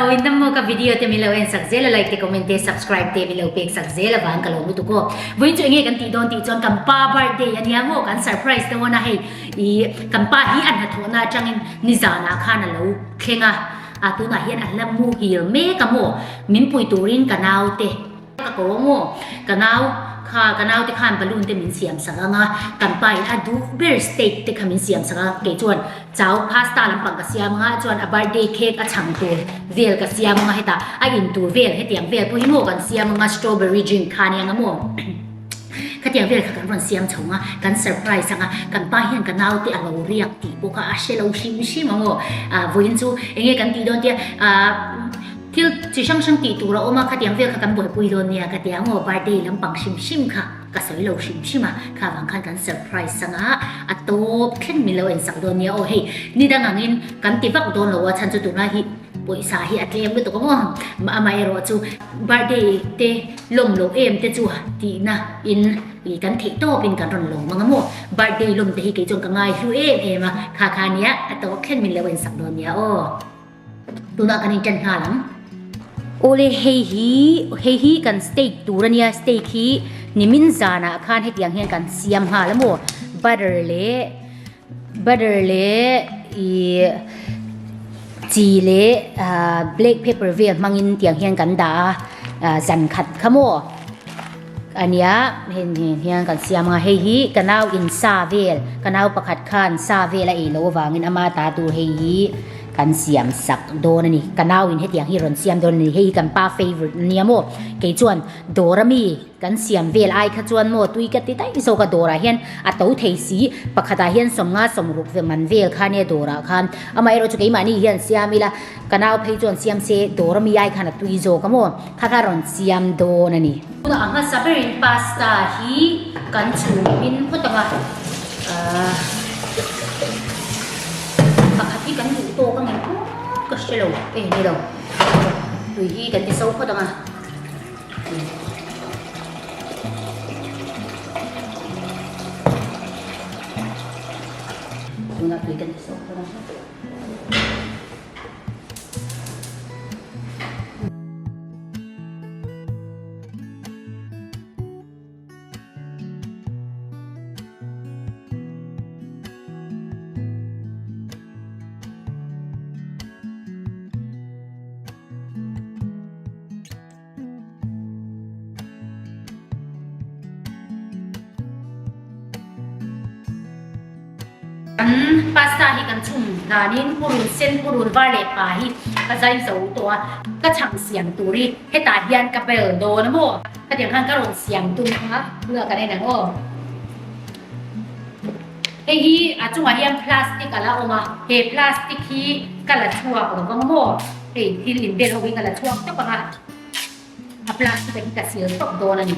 Vawiin tam maw ka video te min lo en sak zel a, like te, comment te, subscribe te min lo pek sak zel avang ka lo lutuk aw. Vawiin chu enge kan tih dawn tih chuan kan pa birthday a nia maw, kan surprise dawn a hei ih kan pa hi a hnathawhna atangin nizanah khan a lo thleng a, a tunah hian a la muhil mek a maw, min pui turin ka naute. Ka ko ang aw, ka nau kha ka naute khan balloon te min siam sak ang a, kan pa in a duh ber steak te kha min siam sak a, kei chuan chau pasta lampang ka siam ang a, chuan a birthday cake a chhang tur vel ka siam ang a, hetah a in tur vel hetiang vel pawh hi maw kan siam ang a, strawberry drink kha aniang a maw khatiang vel kha kan rawn siam chho ang a, kan surprise ang a, kan pa hian ka naute a lo riak tih pawh kha a hre lo hrim hrim ang aw, ah vawiin chu enge kan tih dawn tia ah. Thil chi hrang hrang tih tur a awm a, khatiang vel kha kan buaipui dawn nia ka ti ang aw, birthday lampang hrim hrim kha ka sawi lo hrim hrim a, kha vang khan kan surprise ang a, a tawp thleng min lo en sak dawn nia aw, hei ni dang angin kan ti vak dawn lo a, chhan chu tunlai hi pawisa hi a tlem lutuk ang aw, amaherawh chu birthday te lawm loh em te chu tihna in ih kan theih tawp in kan rawn lawm ang a maw, birthday lawm te hi kei chuan ka ngai hlu em em a, kha kha nia a tawp thleng min lo en sak dawn nia aw. Tunah kan inṭan nghal ang. Awle hei hi hei hi kan steak tur a nia steak hi nimin zanah khan hetiang hian kan siam nghal a maw butter leh butter leh ih chi leh ah black pepper vel hmangin tiang hian kan dah a ah zan khat kha maw a nia hei hian kan siam ang a hei hi ka nau in sa vel ka nau pakhat khan sa vel a ei loh avangin ama ta tur hei hi. Kan siam sak dawn a ni. Ka nau in hetiang hi rawn siam dawn a ni. Hei hi kan pa favourite a nia maw? Kei chuan dawr ami kan siam vel ai kha chuan maw tui ka ti daih zawk a dawrah hian a to thei si. Pakhatah hian sawmnga sawmruk ve man vel kha nia dawrah khan. Amaherawh chu keimahni hian siam ila ka nau phei chuan siam se dawr ami ai khan a tui zawk a maw? Kha kha rawn siam dawn a ni. Tunah a hmasa berin pasta hi kan chhum in phawt ang a. Ahh. Pakhat hi kan duh tawk ang em aw ka hre lo e ni lo tui hi kan ti so phawt ang a tunah tui kan ti so phawt ang. Kan pasta hi kan chhum danin purun sen purun var leh pa hi ka zai zo tawh a, ka chhang siam tur hi hetah hian ka bel dawn a maw? Khatiang khan ka rawn siam tum ang a, tunah kan en ang aw. Hei hi a chungah hian plastic a la awm a, he plastic hi ka la chhuak lo vang maw? Hei thil inbel ho hi ka la chhuak tawp ang a, a plastic a hi ka sil tawp dawn a ni.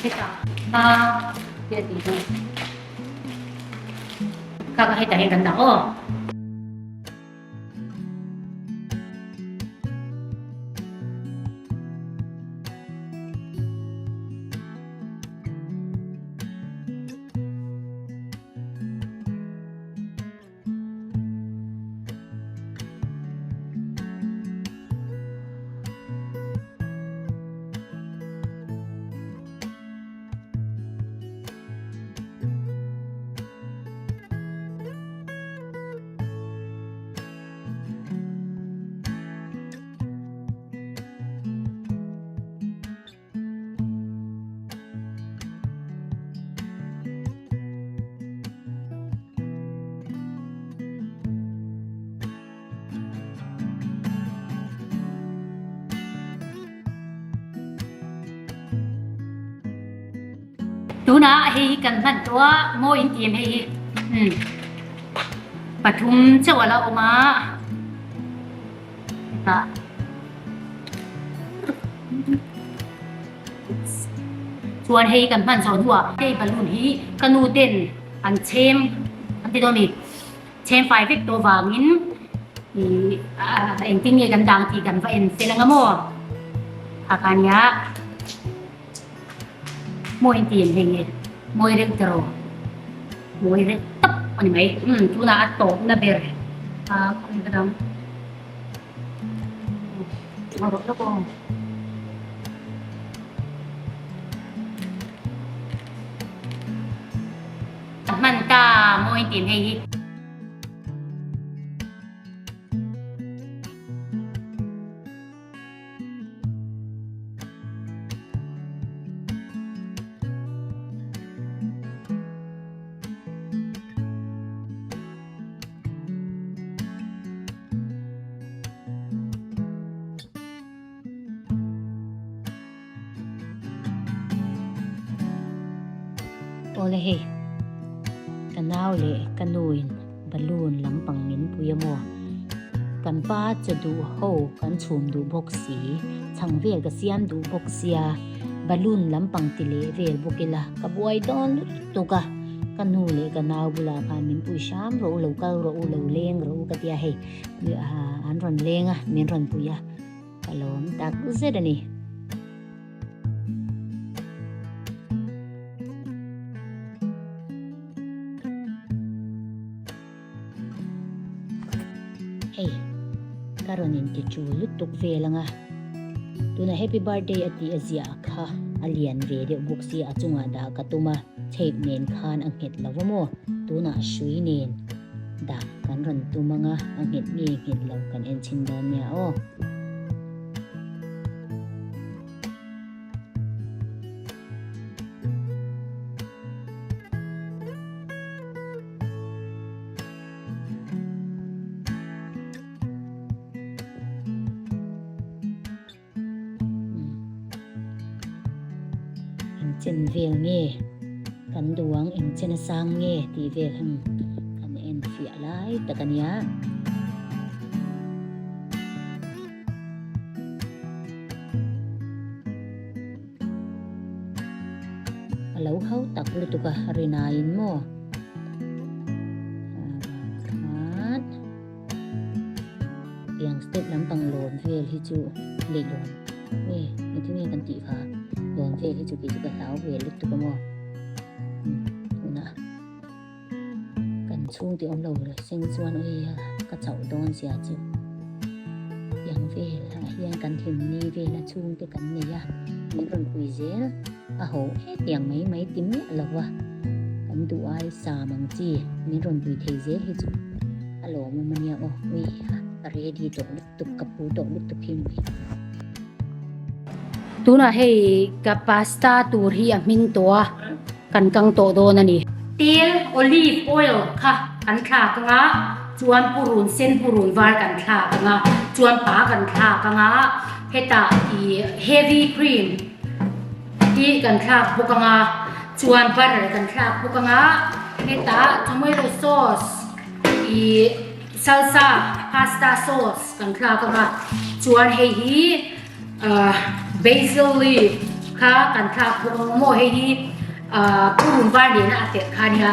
Hetah a ti a tih chu kha kha hetah hian kan dah aw. Tunah hei hi kan hman tawh a, mawi in ti em hei hi? Umm pathum chauh a la awm a, hetah. Chuan hei kan hman zawh hnuah hei balloon hi ka nu ten an chhem an ti dawn a ni. Chhem fai vek tawh vangin ih engtin nge kan dang tih kan va en fel anga maw? Kha kha nia mawi in ti em hei nge mawi reuh ta rawh mawi reuh tawp a ni mai umm tunah a tawpna ber a khawi ka dang a rawh lawk aw. A hman ta mawi tih hei hi. Awle hei, ka nau leh ka nu in balloon lampang min pui a maw? Kan pa chaw duh ho kan chhum duh bawk si, chhang vel ka siam duh bawk sia, balloon lampang ti leh vel bawk ila ka buai dawn lutuk a, ka nu leh ka nau bulah khan min pui hram rawh u, lo kal rawh u, lo leng rawh u ka tia hei, an rawn leng a, min rawn pui a. Ka lawm tak zet a ni. Hei, ka rawn inti chu lutuk vel anga. Tuna happy birthday a tih a ziah kha a lian ve deuh bawk sia a chungah dah ka tum a, tape nen khan a nghet lo va maw? Tunah hrui nen. Dah kan rawn tum anga a nghet nge nghet lo kan en chhin dawn nia aw. Engchen vel nge kan duh ang engchen a sang nge tih vel heng kan en fiah lai tak a nia. A lo hau tak lutuk a rinaiin maw. Khan. Tiang step lampang lawn vel hi chu leh lawn nge engtin nge kan tih kha lawn vel hi chu kei chu ka hlau ve lutuk a maw tunah kan chhungte awm lo seng chuan ui a ka chauh dawn zia chu tiang vel ah hian kan hlim ni vel a chhungte kan nei a min rawn pui zel a ho hetiang mai mai ti miah lo va kan duh ai sam ang chi min rawn pui thei zel hi chu. A lawmawm a nia aw, ui ha ka ready tawh lutuk, ka pur tawh lutuk hi mai. Tunah hei ka pasta tur hi a hming tawh a, kan kang tawh dawn a ni. Tel, olive oil, kha kan thlak ang a, chuan purun sen purun var kan thlak ang a, chuan pa kan thlak ang a, hetah ih heavy cream hi kan thlak bawk ang a, chuan butter kan thlak bawk ang a, hetah tomato sauce. Ih salsa pasta sauce kan thlak ang a chuan hei hi ah basil leaf kha kan thlak bawk ang maw hei hi ah purun var nena a telh kha ania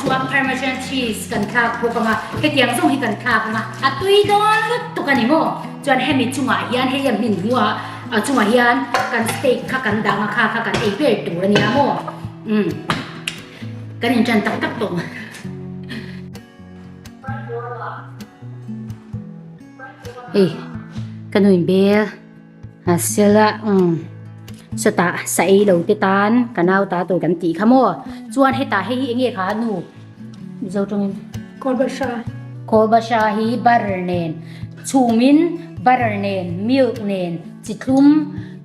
chuan parmesan cheese kan thlak bawk ang a hetiang zawng hi kan thlak ang a a tui dawn lutuk a ni maw chuan hemi chungah hian hei a hmin hnuah a chungah hian kan steak kha kan dang a kha kha kan ei ber tur a nia maw umm. Kan inṭan tak tak tawh. Hei ka nu in bel a sel a umm sawtah sa ei lo te tan ka nau ta tur kan tih kha maw chuan hetah hei hi eng nge kha nu mizo tawngin Kawlbahra Kawlbahra hi butter nen chhumin butter nen milk nen chi thlum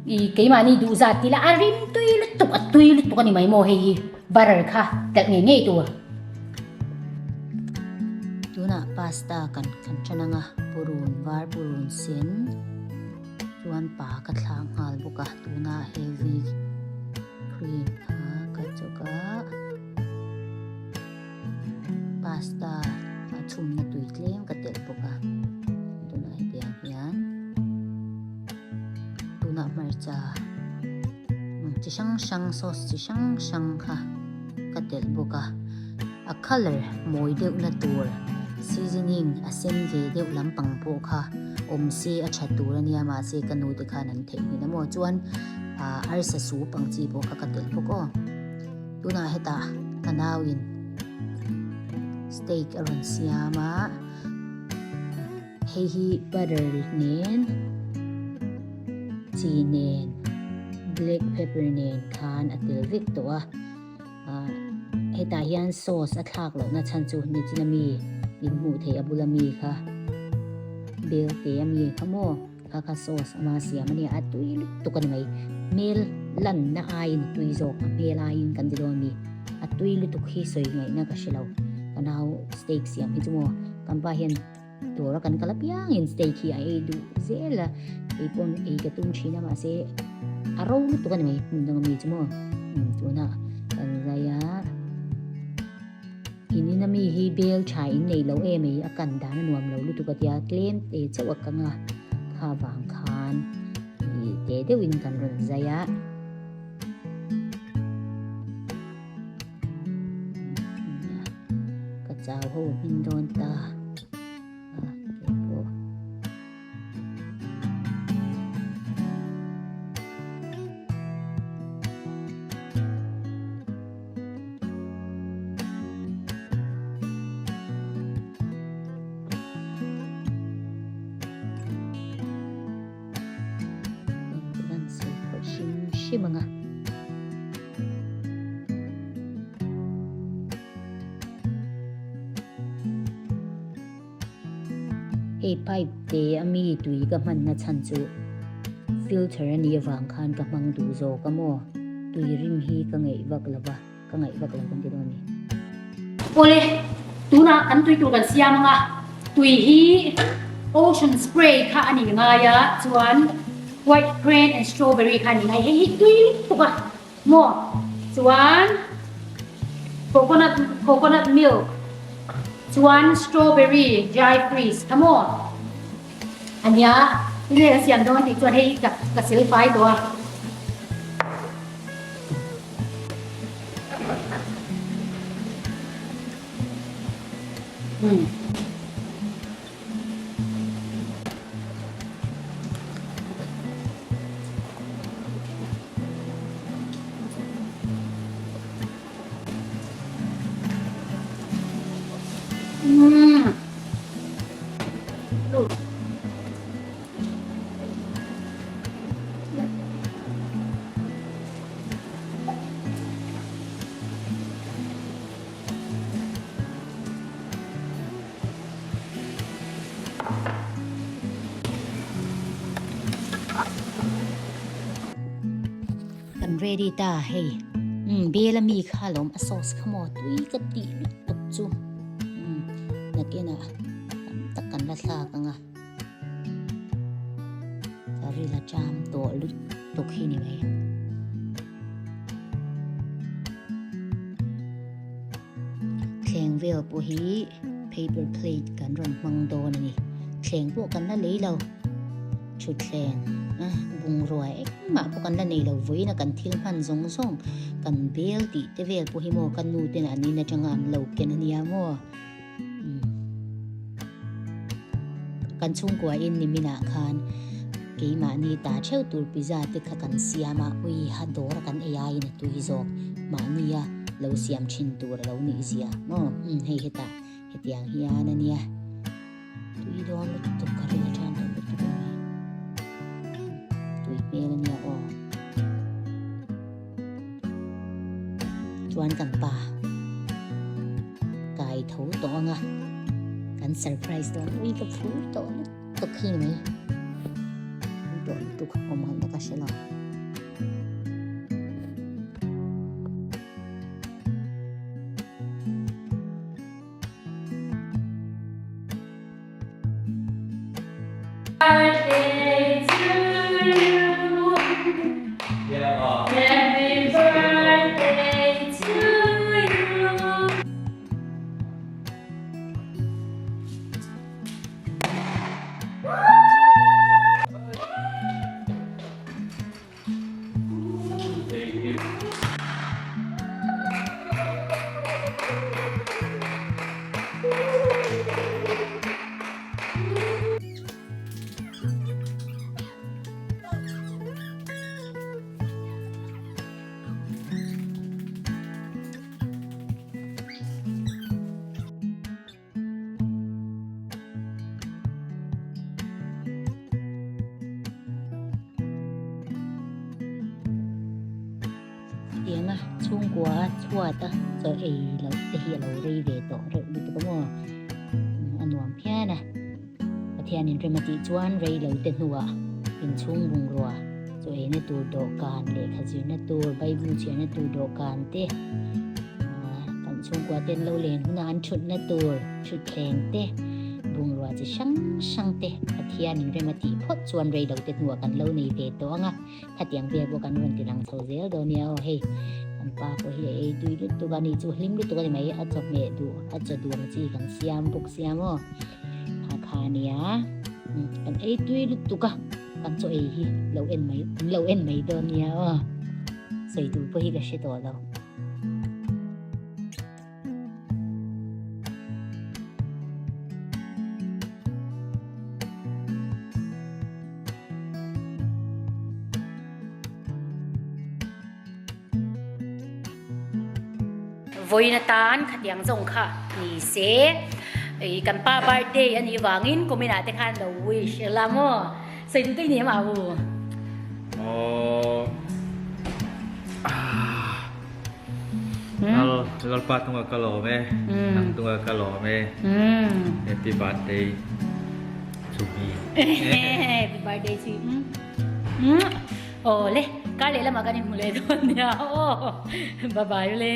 Ih keimahni duh zat ti la a rim tui lutuk a tui lutuk a ni mai maw hei hi butter kha telh ngei ngei tur. Tunah pasta kan kan tan ang a purun var purun sen chuan pa ka thlah nghal bawk a tunah heavy cream kha ka chawk a pasta a chhumna tui tlem ka telh bawk a tunah hetiang hian. Tunah hmarcha. Hmarcha chi hrang hrang sauce chi hrang hrang kha ka telh bawk a a colour mawi deuh na tur seasoning a sen ve deuh lampang pawh kha awm se a tha tur a nia mahse ka nu te khan an theihnghilh a maw chuan ah arsa soup ang chi pawh kha ka telh bawk aw tunah hetah ka nau in steak a rawn siam a. Hei hi butter nen, chi nen, black pepper nen khan a tel vek tawh a. Ah hetah hian sauce a thlak lohna chhan chu nichina mi in hmuh theih a bula mi kha bel te a mi kha maw kha kha sauce ama siam a nia a tui lutuk a ni mai. Hmel lanna aiin a tui zawk a hmel aiin kan ti dawn a ni. A tui lutuk hi sawi ngaihna ka hre lo ka nau steak siam hi chu maw kan pa hian Dawr a kan kal apiangin steak hi a ei duh zel a, kei pawn ei ka tum thin a mahse a ro lutuk a ni mai hmun danga mi chu maw tunah kan zai a in ina mi hi bel tha in nei lo em ei a kan dan a nuam lo lutuk a tia tlem te chauh a kang a kha vang khan ih te deuhin kan rawn zai a. Ka chau ho hmin dawn ta a keipawh. Kan sawi phawt hrim hrim ang a. Hei pipe te a mi tui ka hmanna chhan chu filter a nih avang khan ka hmang duh zawk a maw? Tui rim hi ka ngaih vak lo va, ka ngaih vak lo kan ti dawn a ni. Awle, tunah kan tui tur kan siam ang a, tui hi ocean spray kha a ni ngai a, chuan white crane and strawberry kha a ni ngai, hei hi tui lutuk a maw? Chuan coconut coconut milk chuan strawberry dry freeze kha maw? A nia, enge ka siam dawn tih chuan hei ka ka sil fai tawh a. Umm. Umm. Kan ready ta hei umm bel ami kha lawm a sauce kha maw tui ka tih lutuk chu umm nakinah tam tak kan la thlak ang a ka ril a cham tawh lutuk hi ni mai. Thleng vel pawh hi paper plate kan rawn hmang dawn a ni. Thleng pawh kan la lei lo. Thutthleng a bungrua engmah pawh kan la nei lo. Vawiin a kan thil hman zawng zawng kan bel tih te vel pawh hi maw ka nu ten an in atanga an lo ken a nia maw. Kan chhungkua in niminah khan keimahni ta theuh tur pizza te kha kan siam a, ui ha dawr a kan ei aiin a tui zawk mahnia lo siam thin tur a lo nih zia maw umm hei hetah hetiang hian a nia tui dawn lutuk ka ril atang tawh lutuk a ni tui hmel a nia aw. Chuan kan pa kai tho tawh ang a, kan surprise dawn ui ka phur tawh lutuk hi ni mai, phur tawh lutuk awm ang tak a hre lo. Birthday to you. Happy birthday to you. Hetianga chhungkua chhuata chaw ei loh te hi a lo rei ve tawh reuh lutuk a maw? A nuam phian a. Pathianin rem a tih chuan rei lo te hnuah inchhung bungrua chaw eina tur dawhkan, lehkha zirna tur, Bible chhiarna tur dawhkan te, kan chhungkua ten lo len huna an thutna tur thutthleng te, bungrua chi hrang hrang te Pathianin rem a tih phawt chuan rei lo te hnuah kan lo nei ve tawh ang a. Khatiang vel pawh kan rawn ti lang chho zel dawn nia aw hei kan pa pawh hi a ei tui lutuk a ni chu hlim lutuk a ni mai a chawhmeh duh a chaw duh ang chi kan siam bawk sia maw kha kha nia kan ei tui lutuk a kan chaw ei hi lo en mai lo en mai dawn nia aw sawi tur pawh hi ka hre tawh lo. Vawiin atan khatiang zawng kha ni se ih kan pa birthday a nih vangin kumin ah te khan lo wish ila maw sawi duh daih ni em au? Aww ah. Lalpa tunga ka lawm e, nang tunga ka lawm e. Happy birthday to me. Happy birthday to you. Aw le, kar leh lamah kan inhmu leh dawn nia aw. Bye bye le.